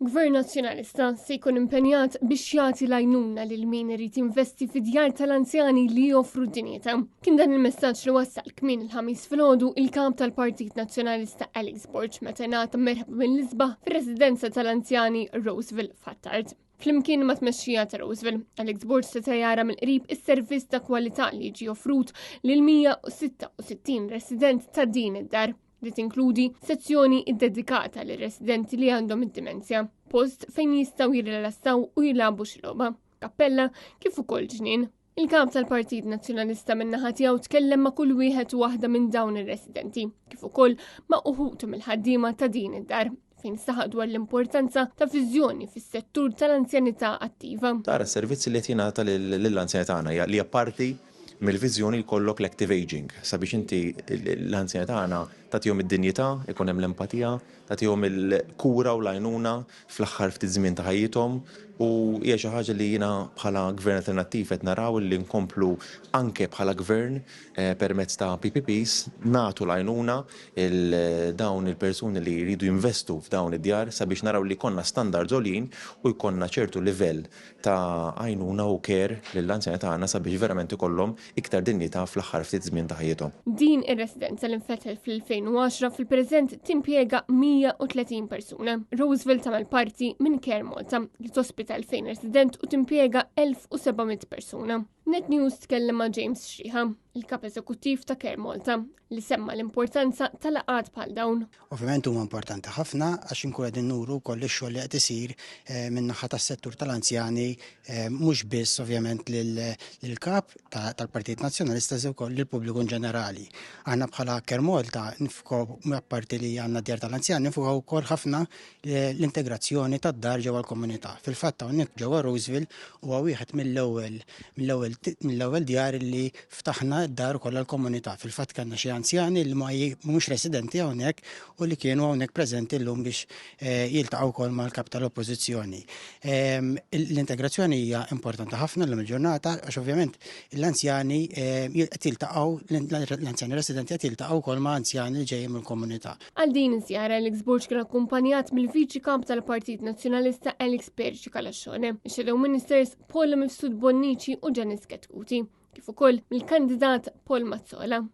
Gvern Nazzjonalista se jkun impenjat biex jagħti l-għajnuna lil min irid jinvesti fi djar tal-anzjani li joffru dinjità. Kien dan il-messaġġ li wassal kmin il-ħamis filgħodu il-kap tal-Partit Nazzjonalista Alex Borg meta ngħata merħba mill-isbaħ fir-residenza tal-anzjani Roseville f'Attard. Flimkien ma' tmexxija ta' Roseville, Alex Borg seta' jara mill-qrib is-servizz ta' kwalità li jiġi offrut lil 166 resident ta' din id-dar li tinkludi sezzjoni ddedikata lir residenti li għandhom id-dimensja, post fejn jistgħu jirrilassaw u jilagħbu xi logħba, kappella kif ukoll ġnien. Il-kap tal-Partit Nazzjonalista min-naħa tiegħu tkellem ma' kull wieħed u waħda minn dawn ir-residenti, kif ukoll ma' uħud mill-ħaddiema ta' din id-dar fejn saħaq dwar l-importanza ta' viżjoni fis-settur tal-anzjanità attiva. Tara s-servizzi li qed jingħata lill-anzjani tagħna li hija parti mill-viżjoni jkollok l-active aging sabiex inti l-anzjani tagħna tagħtihom id-dinjità, ikun hemm l-empatija, tagħtihom il-kura u l-għajnuna fl-aħħar ftit żmien ta' ħajjithom u hija xi ħaġa li jiena bħala Gvern Alternattiv qed naraw li nkomplu anke bħala Gvern permezz ta' PPPs nagħtu l-għajnuna lil dawn il-persuni li jridu jinvestu f'dawn id-djar sabiex naraw li jkollna standards għoljin u jkollna ċertu livell ta' għajnuna u care lill-anzjani tagħna sabiex verament ikollhom iktar dinjità fl-aħħar ftit żmien ta' ħajjithom. Din ir-residenza li nfetħet fl-2010 fil-preżent timpjega 130 persuna. Roseville tagħmel parti minn Care Malta li tospita 2000 resident u timpjega 1700 persuna. Net News tkellem ma' James Xiha, il-kap eżekuttiv ta' Care Malta, li semma l-importanza ta' laqgħat bħal dawn. Ovvjament huma importanti ħafna għax inkun qegħdin nuru wkoll ix-xogħol li qed isir eh, min-naħa tas-settur tal-anzjani eh, mhux biss ovvjament lill-kap tal-Partit Nazzjonalista iżda wkoll lill-pubbliku in ġenerali. Aħna bħala Care Malta nifko apparti li għandna djar tal-anzjani nfukaw ukoll ħafna eh, l-integrazzjoni tad-dar ġewwa l-komunità. Fil-fatt hawnhekk ġewwa Roseville huwa wieħed mill-ewwel mill-ewwel mill-ewwel djar li ftaħna d-dar ukoll għall-komunità. Fil-fatt kellna xi anzjani li ma mhumiex residenti hawnhekk u li kienu hawnhekk preżenti llum biex eh, jiltaqgħu wkoll mal-kap tal-Oppożizzjoni. Ehm, l-integrazzjoni hija importanti ħafna llum il-ġurnata għax ovvjament l-anzjani eh, qed jiltaqgħu l-anzjani residenti qed jiltaqgħu wkoll ma' anzjani li ġejjin mill-komunità. Għal din iż-żjara Alex Borg kien akkumpanjat mill-Viċi Kap tal-Partit Nazzjonalista Alex Perici Calascione, ix-Shadow Ministers Paul Mifsud Bonnici u Janice Chetcuti, kif ukoll mill-kandidat Paul Mazzola.